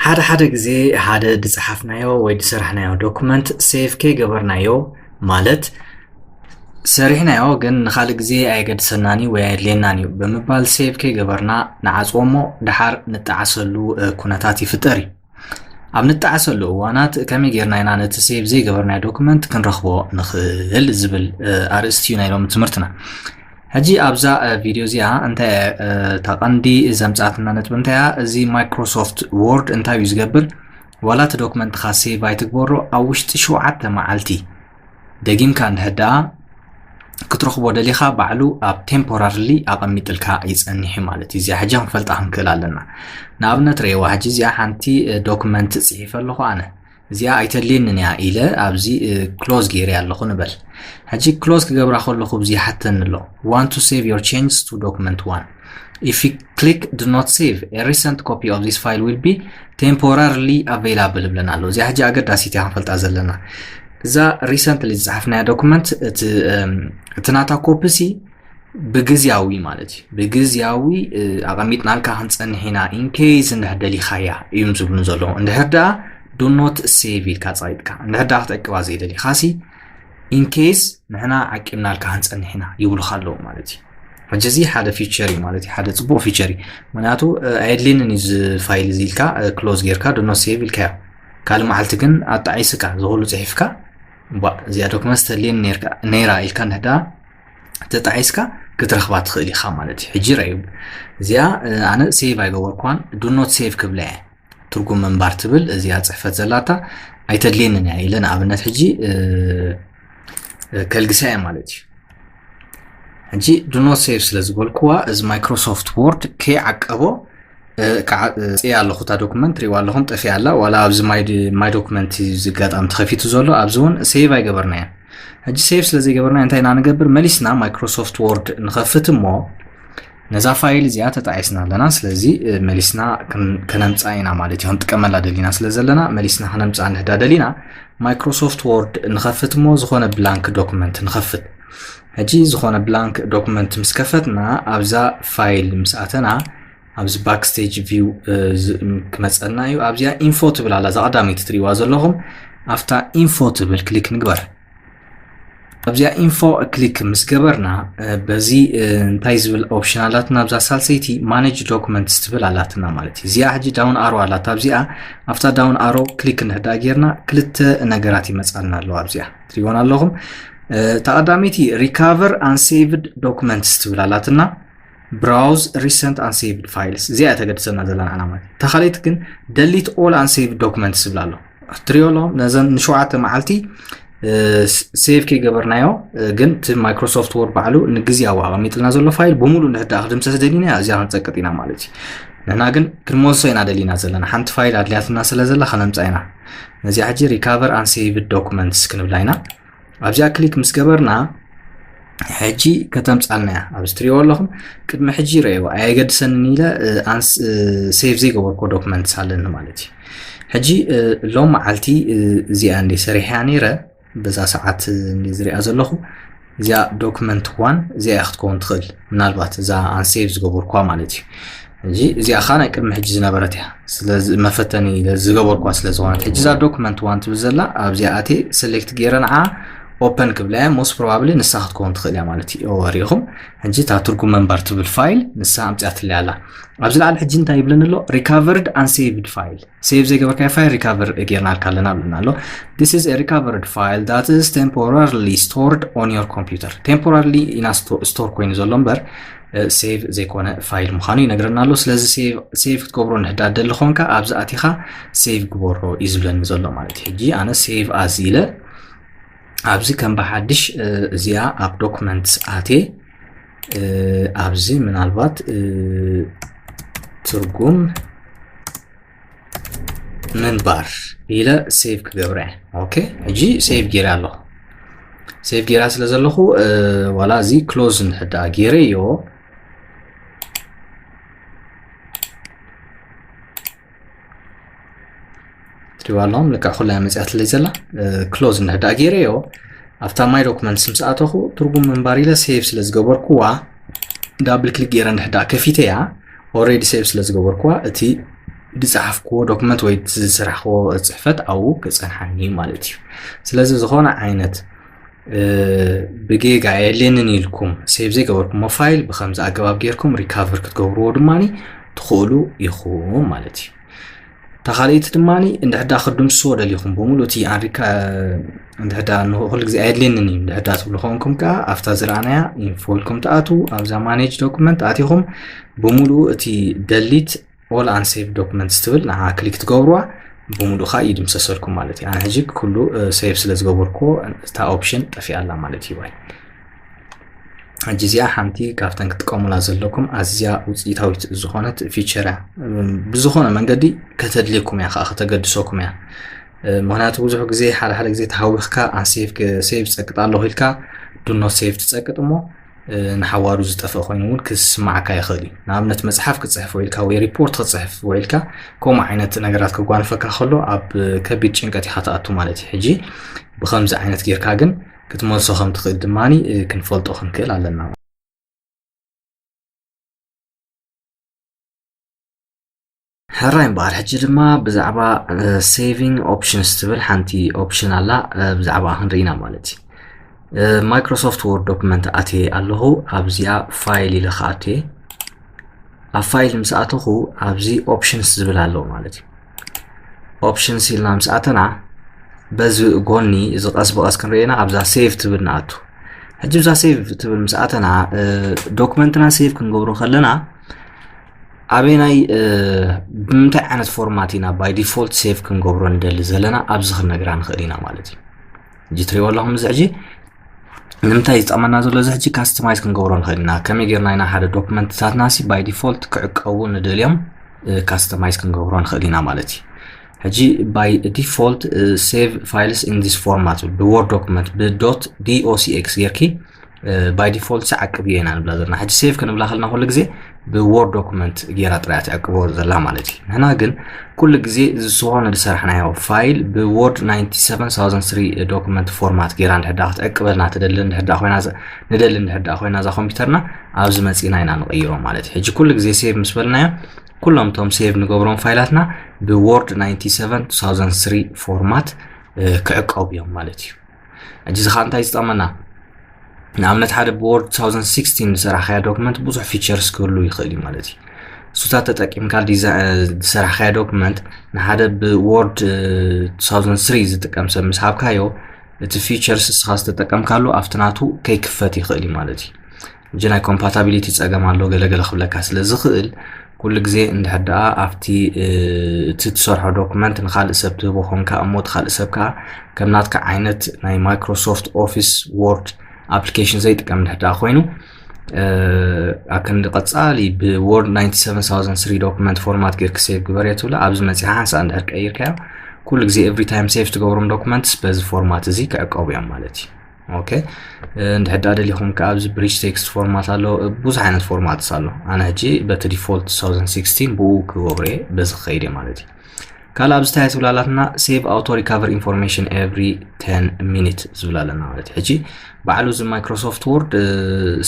ሓደ ሓደ ግዜ ሓደ ዝጸሓፍናዮ ወይ ዝሰራሕናዮ ዶክመንት ሴቭ ከይገበርናዮ፣ ማለት ሰሪሕናዮ ግን ንኻልእ ግዜ ኣየገድሰናን እዩ ወይ ኣየድልየናን እዩ ብምባል ሴቭ ከይገበርና ንዓጽዎ እሞ ደሓር ንጠዓሰሉ ኩነታት ይፍጠር እዩ። ኣብ ንጠዓሰሉ እዋናት ከመይ ጌርና ኢና ነቲ ሴቭ ዘይገበርናዮ ዶክመንት ክንረኽቦ ንኽእል ዝብል ኣርእስቲ እዩ ናይ ሎሚ ትምህርትና። ሕጂ ኣብዛ ቪድዮ እዚኣ እንታይ እታ ቀንዲ ዘምጻትና ነጥቢ እንታይ እያ? እዚ ማይክሮሶፍት ወርድ እንታይ እዩ ዝገብር? ዋላ እቲ ዶክመንትኻ ሴቭ ኣይትግበሮ፣ ኣብ ውሽጢ ሸውዓተ መዓልቲ ደጊምካ እንድሕር ደኣ ክትረኽቦ ደሊኻ ባዕሉ ኣብ ቴምፖራርሊ ኣቐሚጥልካ ይጸንሕ ማለት እዩ። እዚኣ ሕጂ ክንፈልጣ ክንክእል ኣለና። ንኣብነት ረእይዋ፣ ሕጂ እዚኣ ሓንቲ ዶክመንት ጽሒፈ ኣለኹ ኣነ። እዚኣ ኣይተድልየንን እያ ኢለ ኣብዚ ክሎዝ ገይረ ኣለኹ ንበል። ሕጂ ክሎዝ ክገብራ ከለኹ እዚ ይሓተኒ ኣሎ። Want to save your changes to document one? If you click do not save, a recent copy of this file will be temporarily available ይብለና ኣሎ። እዚኣ ሕጂ ኣገዳሲት እያ ክንፈልጣ ዘለና። እዛ ሪሰንትሊ ዝጸሓፍናያ ዶክመንት እቲ ናታ ኮፒ ሲ ብግዝያዊ ማለት እዩ። ብግዝያዊ ኣቐሚጥናልካ ክንጸንሕ ኢና፣ ኢንኬይስ እንድሕር ደሊኻያ እዮም ዝብሉን ዘለዉ። እንድሕር ደኣ ዱ ኖት ሴቭ ኢልካ ጸቒጥካ፣ እንድሕር ደኣ ክትዕቅባ ዘይደሊኻሲ ኢንኬይስ ንሕና ዓቂብናልካ ክንጸንሕ ኢና ይብሉኻ ኣለዉ ማለት እዩ። ሕጂ እዚ ሓደ ፊቸር እዩ ማለት እዩ፣ ሓደ ጽቡቕ ፊቸር እዩ። ምክንያቱ ኣየድልየንን እዩ እዚ ፋይል እዚ ኢልካ ክሎዝ ጌርካ ዱ ኖት ሴቭ ኢልካዮ። ካልእ መዓልቲ ግን ኣጣዒስካ ዝኹሉ ጽሒፍካ እባ እዚኣ ዶክመንት ተድልየኒ ነይራ ኢልካ እንድሕር ደኣ ተጣዒስካ ክትረኽባ ትኽእል ኢኻ ማለት እዩ። ሕጂ ረኣዩ፣ እዚኣ ኣነ ሴቭ ኣይገበርኳን፣ ዱ ኖት ሴቭ ክብላ እየ። ትርጉም ምንባር ትብል እዚኣ ጽሕፈት ዘላታ ኣይተድልየንን እያ ኢለ ንኣብነት ሕጂ ከልግሳ እየ ማለት እዩ። ሕጂ ዱ ኖት ሴቭ ስለ ዝበልክዋ እዚ ማይክሮሶፍት ወርድ ከይዓቀቦ ክዓጽያ ኣለኹ። እታ ዶክመንት ሪዋ ኣለኹም ጠፊኣ ኣላ። ዋላ ኣብዚ ማይ ዶክመንት እዚ ኣጋጣሚ ተኸፊቱ ዘሎ ኣብዚ እውን ሴቭ ኣይገበርናዮን። ሕጂ ሴቭ ስለ ዘይገበርና እንታይ ኢና ንገብር? መሊስና ማይክሮሶፍት ወርድ ንኸፍት እሞ ነዛ ፋይል እዚኣ ተጣዒስና ኣለና። ስለዚ መሊስና ከነምፃ ኢና ማለት እዩ። ክንጥቀመላ ደሊና ስለ ዘለና መሊስና ከነምፃ እንድሕዳ ደሊና ማይክሮሶፍት ወርድ ንኸፍት እሞ ዝኾነ ብላንክ ዶክመንት ንኸፍት። ሕጂ ዝኾነ ብላንክ ዶክመንት ምስ ከፈትና ኣብዛ ፋይል ምስ ኣተና ኣብዚ ባክስቴጅ ቪው ክመፀና እዩ። ኣብዚኣ ኢንፎ ትብል ኣላ፣ እዛ ቀዳመይቲ ትሪእዋ ዘለኹም ኣብታ ኢንፎ ትብል ክሊክ ንግበር። ኣብዚኣ ኢንፎ ክሊክ ምስ ገበርና በዚ እንታይ ዝብል ኦፕሽን ኣላትና፣ ኣብዛ ሳልሰይቲ ማኔጅ ዶክመንትስ ትብል ኣላትና ማለት እዩ። እዚኣ ሕጂ ዳውን ኣሮ ኣላታ ኣብዚኣ። ኣብታ ዳውን ኣሮ ክሊክ እንድሕዳ ጌርና ክልተ ነገራት ይመፃልና ኣለዋ ኣብዚኣ ትሪእወን ኣለኹም። እታ ቀዳመይቲ ሪካቨር ኣንሴቭድ ዶክመንትስ ትብል ኣላትና። ብራውዝ ሪሰንት ኣንሴቭድ ፋይልስ እዚኣ እያ ተገድሰና ዘለና ዓላማ። እታ ካልኣይቲ ግን ደሊት ኦል ኣንሴቭድ ዶክመንትስ ዝብል ኣሎ። ክትሪኦ ኣለኹም ነዘን ንሸውዓተ መዓልቲ ሴቭ ከይገበርናዮ ግን እቲ ማይክሮሶፍት ወርድ ባዕሉ ንግዝያዊ ኣቐሚጥልና ዘሎ ፋይል ብሙሉ እንድሕር ደኣ ክድምሰስ ደሊና እዚኣ ክንጸቅጥ ኢና ማለት እዩ። ንሕና ግን ክንመልሶ ኢና ደሊና ዘለና። ሓንቲ ፋይል ኣድልያትና ስለ ዘላ ከነምጻ ኢና። ነዚኣ ሕጂ ሪካቨር ኣንሴቭድ ዶክመንትስ ክንብላ ኢና። ኣብዚኣ ክሊክ ምስ ገበርና ሕጂ ከተምጻልና እያ። ኣብዚ ትሪእዎ ኣለኹም ቅድሚ ሕጂ ረእይዎ ኣየገድሰንን ኢለ ሴቭ ዘይገበርኮ ዶክመንትስ ኣለኒ ማለት እዩ። ሕጂ ሎም መዓልቲ እዚኣ እንደ ሰሪሐያ ነይረ በዛ ሰዓት እንደ ዝሪኣ ዘለኹ እዚኣ ዶክመንት ዋን እዚኣ ክትከውን ትኽእል፣ ምናልባት እዛ ኣንሴቭ ዝገበርኳ ማለት እዩ። ሕጂ እዚኣ ኻ ናይ ቅድሚ ሕጂ ዝነበረት እያ፣ ስለዚ መፈተኒ ዝገበርኳ ስለ ዝኾነት። ሕጂ እዛ ዶክመንት ዋን ትብል ዘላ ኣብዚኣ ኣቴ ሰሌክት ገይረ ንዓ ኦፐን ክብላ እያ። ሞስት ፕሮባብሊ ንሳ ክትከውን ትኽእል እያ ማለት እዩ። ሪኢኹም ሕጂ እታ ትርጉም መንባር ትብል ፋይል ንሳ ኣምፅኣትለይ ኣላ። ኣብዚ ላዕሊ ሕጂ እንታይ ይብለኒ ኣሎ? ሪካቨርድ ኣንሴቭድ ፋይል፣ ሴቭ ዘይገበርካዮ ፋይል ሪካቨር ጌርናልካ ኣለና ብለና ኣሎ። This is a recovered file that is temporarily stored on your computer። ቴምፖራርሊ ኢና ስቶር ኮይኑ ዘሎ እምበር ሴቭ ዘይኮነ ፋይል ምዃኑ ይነግረና ኣሎ። ስለዚ ሴቭ ክትገብሮ እንድሕዳ ደሊ ኾንካ ኣብዚ ኣቲኻ ሴቭ ግበሮ እዩ ዝብለኒ ዘሎ ማለት እዩ። ሕጂ ኣነ ሴቭ ኣዝ ኢለ ኣብዚ ከም ብሓድሽ እዚኣ ኣብ ዶክመንትስ ኣቴ ኣብዚ ምናልባት ትርጉም ምንባር ኢለ ሴቭ ክገብረ። ኦኬ፣ ሕጂ ሴቭ ጌረ ኣለኹ። ሴቭ ጌራ ስለ ዘለኹ ዋላ እዚ ክሎዝ እንድሕዳ ጌረዮ ትሪዋ ኣለኹም ልክዕ ኩላ መፅያትለይ ዘላ ክሎዝ እንድሕዳ ጌረዮ ኣብታ ማይ ዶክመንትስ ምስ ኣተኹ ትርጉም ምንባር ኢለ ሴቭ ስለ ዝገበርኩዋ ዳብል ክሊክ ጌረ እንድሕዳ ከፊተያ ኦልሬዲ ሴቭ ስለ ዝገበርኩዋ እቲ ዝፀሓፍክዎ ዶክመንት ወይ ዝሰራሕክዎ ፅሕፈት ኣብኡ ክፀንሓኒ እዩ ማለት እዩ። ስለዚ ዝኾነ ዓይነት ብጌጋ የድልየንን ኢልኩም ሴቭ ዘይገበርኩሞ ፋይል ብከምዚ ኣገባብ ጌርኩም ሪካቨር ክትገብርዎ ድማ ትኽእሉ ኢኹም ማለት እዩ። ተኻልኢቲ ድማ እንድሕዳ ክድምስዎ ደሊኹም ብምሉእ እቲ ኣንሪካ እንድሕዳ ንኹሉ ግዜ ኣየድልየንን እዩ እንድሕዳ ትብሉ ከንኩም ከዓ ኣብታ ዝረኣናያ ኢንፎ ኢልኩም ትኣትዉ ኣብዛ ማኔጅ ዶክመንት ኣቲኹም ብምሉኡ እቲ ደሊት all unsafe documents ትብል ንዓ ክሊክ ትገብርዋ ብምሉእ ከዓ ይድምሰሰልኩም ማለት እዩ። ኣነ ሕጂ ኩሉ ሴቭ ስለ ዝገበርኩዎ እታ ኦፕሽን ጠፊኣላ ማለት እዩ። ሕጂ እዚኣ ሓንቲ ካብተን ክትጥቀሙላ ዘለኩም ኣዝያ ውፅኢታዊት ዝኾነት ፊቸር እያ። ብዝኾነ መንገዲ ከተድልየኩም እያ ከዓ ከተገድሰኩም እያ። ምክንያቱ ብዙሕ ግዜ ሓደ ሓደ ግዜ ተሃዊኽካ ኣንሴቭ ሴቭ ጸቅጥ ኣለኹ ኢልካ ዱኖት ሴቭ ትጸቅጥ እሞ ንሓዋሩ ዝጠፍእ ኮይኑ እውን ክስማዓካ ይኽእል እዩ። ንኣብነት መፅሓፍ ክፅሕፍ ውዒልካ ወይ ሪፖርት ክፅሕፍ ውዒልካ ከምኡ ዓይነት ነገራት ከጓንፈካ ከሎ ኣብ ከቢድ ጭንቀት ኢኻ ትኣቱ ማለት እዩ። ሕጂ ብኸምዚ ዓይነት ጌርካ ግን ክትመልሶ ከም ትኽእል ድማ ክንፈልጦ ክንክእል ኣለና። ሕራይ እምበኣር ሕጂ ድማ ብዛዕባ saving options ትብል ሓንቲ ኦፕሽን ኣላ ብዛዕባ ክንርኢና ማለት እዩ። ማይክሮሶፍት ወርድ ዶክመንት ኣትየ ኣለኹ ኣብዚኣ ፋይል ኢለ ክኣትየ ኣብ ፋይል ምስ ኣተኹ ኣብዚ ኦፕሽንስ ዝብል ኣለዎ ማለት እዩ። ኦፕሽንስ ኢልና ምስ ኣተና በዚ ጎኒ እዚ ቀስ ብቐስ ክንርእየና ኣብዛ ሴቭ ትብል ንኣቱ። ሕጂ ብዛ ሴቭ ትብል ምስ ኣተና ዶክመንትና ሴቭ ክንገብሮ ከለና ኣበይናይ ብምንታይ ዓይነት ፎርማት ኢና ባይ ዲፎልት ሴቭ ክንገብሮ ንደሊ ዘለና ኣብዚ ክንነግራ ንኽእል ኢና ማለት እዩ። ሕጂ ትሪእዎ ኣለኹም እዚ ሕጂ ንምንታይ ዝጠቕመና ዘሎ እዚ ሕጂ ካስተማይዝ ክንገብሮ ንኽእል ኢና። ከመይ ጌርና ኢና ሓደ ዶክመንትታትና ሲ ባይ ዲፎልት ክዕቀቡ ንደልዮም ካስተማይዝ ክንገብሮ ንኽእል ኢና ማለት እዩ። ሕጂ ባይ ዲፎልት ሴቭ ፋይልስ ኢን ዚስ ፎርማት ብወርድ ዶክመንት ብዶት ዲኦሲኤክስ ጌርኪ ባይ ዲፎልት ዓቅብ ኢና ንብላ ዘለና። ሕጂ ሴቭ ክንብላ ከለና ኩሉ ግዜ ብወርድ ዶክመንት ጌራ ጥራያ ትዕቅቦ ዘላ ማለት እዩ። ንሕና ግን ኩሉ ግዜ ዝኾነ ዝሰራሕናዮ ፋይል ብወርድ ናይንቲ ሰቨን ሳውዘንድ ስሪ ዶክመንት ፎርማት ጌራ እንድሕዳ ክትዕቅበልና ትደሊ እንድሕዳ ኮይና ንደሊ እንድሕዳ ኮይና እዛ ኮምፒውተርና ኣብዚ መፂና ኢና ንቕይሮ ማለት እዩ። ሕጂ ኩሉ ግዜ ሴቭ ምስ በልናዮ ኩሎም እቶም ሴቭ ንገብሮም ፋይላትና ብወርድ ናይንቲ ሰቨን ሳውዘንድ ስሪ ፎርማት ክዕቀቡ እዮም ማለት እዩ። ሕጂ እዚ ከዓ እንታይ ዝጠቕመና? ንኣብነት ሓደ ብወርድ ቱ ታውዘንድ ሲክስቲን ዝሰራሕካዮ ዶክመንት ብዙሕ ፊቸርስ ክህሉ ይኽእል እዩ ማለት እዩ። እሱታት ተጠቂምካ ዝሰራሕካዮ ዶክመንት ንሓደ ብወርድ ቱ ታውዘንድ ስሪ ዝጥቀም ሰብ ምስ ሃብካዮ እቲ ፊቸርስ እስኻ ዝተጠቀምካሉ ኣብቲ ናቱ ከይክፈት ይኽእል እዩ ማለት እዩ። ሕጂ ናይ ኮምፓታቢሊቲ ፀገም ኣሎ ገለገለ ክብለካ ስለ ዝኽእል ኩሉ ግዜ እንድሕር ደኣ ኣብቲ እቲ ትሰርሖ ዶክመንት ንካልእ ሰብ ትህቦ ኮንካ እሞ እቲ ካልእ ሰብ ከዓ ከም ናትካ ዓይነት ናይ ማይክሮሶፍት ኦፊስ ወርድ ኣፕሊኬሽን ዘይጥቀም እንድሕር ደኣ ኮይኑ ኣብ ክንዲ ቀፃሊ ብወርድ ናይንቲ ሰቨን ሳውዘንድ ስሪ ዶክመንት ፎርማት ጌርክ ሴቭ ግበር እየ ትብሎ ኣብዚ መፂኻ ሓንሳእ እንድሕር ቀይርካዮ ኩሉ ግዜ ኤቭሪ ታይም ሴቭ ትገብሮም ዶክመንትስ በዚ ፎርማት እዚ ክዕቀቡ እዮም ማለት እዩ። ኦኬ እንድሕዳ ደሊኹም ከዓ ኣብዚ ብሪጅ ቴክስት ፎርማት ኣሎ ብዙሕ ዓይነት ፎርማትስ ኣሎ ኣነ ሕጂ በቲ ዲፎልት ቱ ታውዘንድ ሲክስቲን ብኡ ክገብሮ እየ በዚ ክኸይድ እየ ማለት እዩ። ካልእ ኣብዚ እንታይ ትብል ኣላትና save auto recover information every ten minute ዝብል ኣለና ማለት እዩ። ሕጂ ባዕሉ እዚ ማይክሮሶፍት ወርድ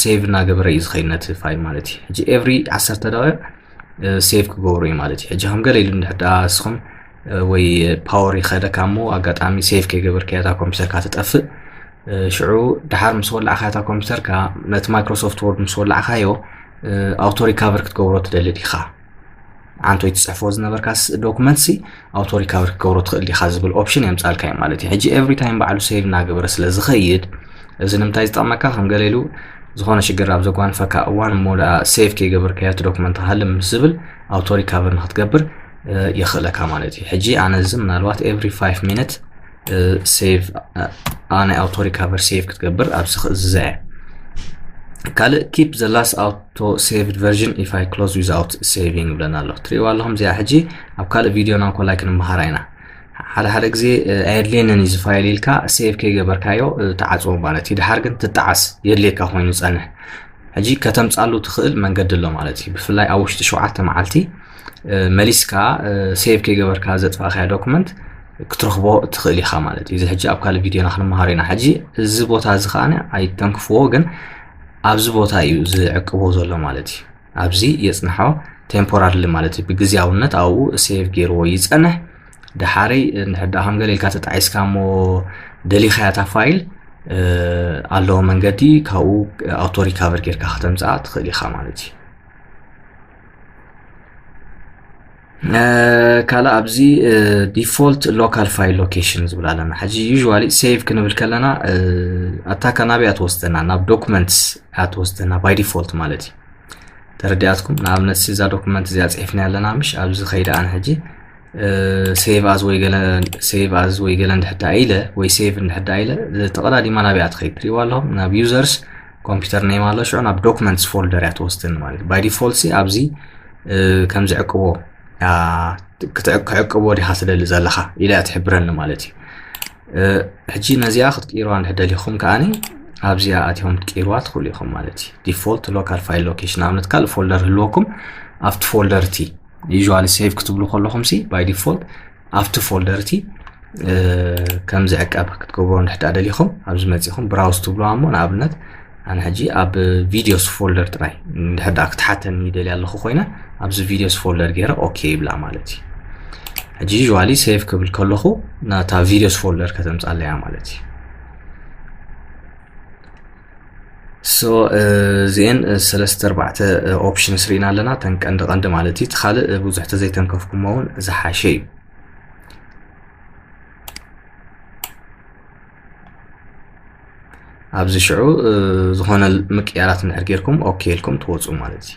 ሴቭ እናገበረ እዩ ዝኸይድ ነቲ ፋይል ማለት እዩ። ሕጂ ኤቭሪ ዓሰርተ ደቂቕ ሴቭ ክገብሮ እዩ ማለት እዩ። ሕጂ ከም ገለ ኢሉ እንድሕዳ እስኹም ወይ ፓወር ይኸደካ እሞ ኣጋጣሚ ሴቭ ከይገበርካያ እታ ኮምፒውተርካ ትጠፍእ ሽዑ ድሓር ምስ ወላዕካ እታ ኮምፒውተርካ ነቲ ማይክሮሶፍት ወርድ ምስ ወላዕካዮ ኣውቶ ሪካቨር ክትገብሮ ትደሊ ዲኻ? ኣንተ ወይ ትፅሕፎ ዝነበርካ ዶክመንት ሲ ኣውቶ ሪካቨር ክትገብሮ ትኽእል ዲኻ ዝብል ኦፕሽን የምፃልካ እዩ ማለት እዩ። ሕጂ ኤቭሪ ታይም ባዕሉ ሴቭ እናገበረ ስለ ዝኸይድ እዚ ንምንታይ ዝጠቕመካ ከም ገለ ኢሉ ዝኾነ ሽግር ኣብ ዘጓንፈካ እዋን እሞ ደኣ ሴቭ ከይገበርካዮ እቲ ዶክመንት ሃልም ምስ ዝብል ኣውቶ ሪካቨር ንክትገብር የኽእለካ ማለት እዩ። ሕጂ ኣነ እዚ ምናልባት ኤቭሪ ፋይቭ ሚኒት ሴቭ ናይ ኣውቶ ሪካቨር ሴቭ ክትገብር ኣብዚ ክእዝዘ እየ። ካልእ keep the last auto saved version if I close without saving ይብለና ኣሎ። ትሪእዋ ኣለኹም እዚኣ ሕጂ ኣብ ካልእ ቪድዮና እንኮላይ ክንመሃራ ኢና። ሓደ ሓደ ግዜ ኣየድልየንን እዩ ዝፋይል ኢልካ ሴቭ ከይገበርካዮ ትዓፅዎ ማለት እዩ። ድሓር ግን ትጠዓስ የድልየካ ኮይኑ ይፀንሕ። ሕጂ ከተምፃሉ ትኽእል መንገዲ ኣሎ ማለት እዩ። ብፍላይ ኣብ ውሽጢ ሸውዓተ መዓልቲ መሊስካ ሴቭ ከይገበርካ ዘጥፋእካዮ ዶክመንት ክትረኽቦ ትኽእል ኢኻ ማለት እዩ። እዚ ሕጂ ኣብ ካልእ ቪድዮና ክንመሃሮ ኢና። ሕጂ እዚ ቦታ እዚ ከዓ ኣይተንክፍዎ፣ ግን ኣብዚ ቦታ እዩ ዝዕቅቦ ዘሎ ማለት እዩ። ኣብዚ የፅንሖ temporarily ማለት እዩ፣ ብግዜያውነት ኣብኡ save ገይርዎ ይጸንሕ። ድሓረይ እንድሕር ደኣ ከም ገለ ኢልካ ተጣዒስካ እሞ ደሊኻያ እታ ፋይል፣ ኣለዎ መንገዲ ካብኡ auto recover ጌርካ ከተምጽኣ ትኽእል ኢኻ ማለት እዩ። ካልእ ኣብዚ default local file location ዝብል ኣለና። ሕጂ usually save ክንብል ከለና ኣታ ናበይ እያ ትወስደና? ናብ documents እያ ትወስደና by default ማለት እዩ። ተረዲኣትኩም? ንኣብነት እዛ document እዚኣ ጽሒፍና ኣለና ምሽ ኣብዚ ኸይደ ኣነ ሕጂ save as ወይ ገለ save as ወይ ገለ እንድሕዳ ኢለ ወይ save እንድሕዳ ኢለ ተቐዳዲማ ናበይ እያ ትኸይድ? ትሪእዋ ኣለኹም ናብ users computer name ኣሎ ሽዑ ናብ documents folder እያ ትወስደኒ ማለት እዩ። By default ሲ ኣብዚ ከም ዝዕቅቦ ክዕቅቦ ዲኻ ትደሊ ዘለኻ ኢላ እያ ትሕብረኒ ማለት እዩ። ሕጂ ነዚኣ ክትቅይርዋ እንድሕር ደሊኹም ከኣኒ ኣብዚኣ ኣቲኹም ክትቅይርዋ ትኽእሉ ኢኹም ማለት እዩ። Default local file location ኣብነት ካልእ folder ህልወኩም ኣብቲ folder እቲ usually save ክትብሉ ከለኹም ሲ by default ኣብቲ folder እቲ ከም ዝዕቀብ ክትገብሮ እንድሕዳ ደሊኹም ኣብዚ መጺኹም browse ትብሉ እሞ ንኣብነት ኣነ ሕጂ ኣብ videos folder ጥራይ እንድሕዳ ክትሓተኒ ይደልያ ኣለኹ ኮይነ ኣብዚ videos folder ገይረ okay ይብላ ማለት እዩ። ሕጂ usually save ክብል ከለኹ ናታ videos folder ከተምጻለያ ማለት እዩ። So እዚኤን ሰለስተ ኣርባዕተ options ርኢና ኣለና። ተን ቀንዲ ቀንዲ ማለት እዩ። እቲ ካልእ ብዙሕ ተዘይተንከፍኩሞ እውን ዝሓሸ እዩ። ኣብዚ ሽዑ ዝኾነ ምቅያራት እንድሕር ጌርኩም okay ኢልኩም ትወፁ ማለት እዩ።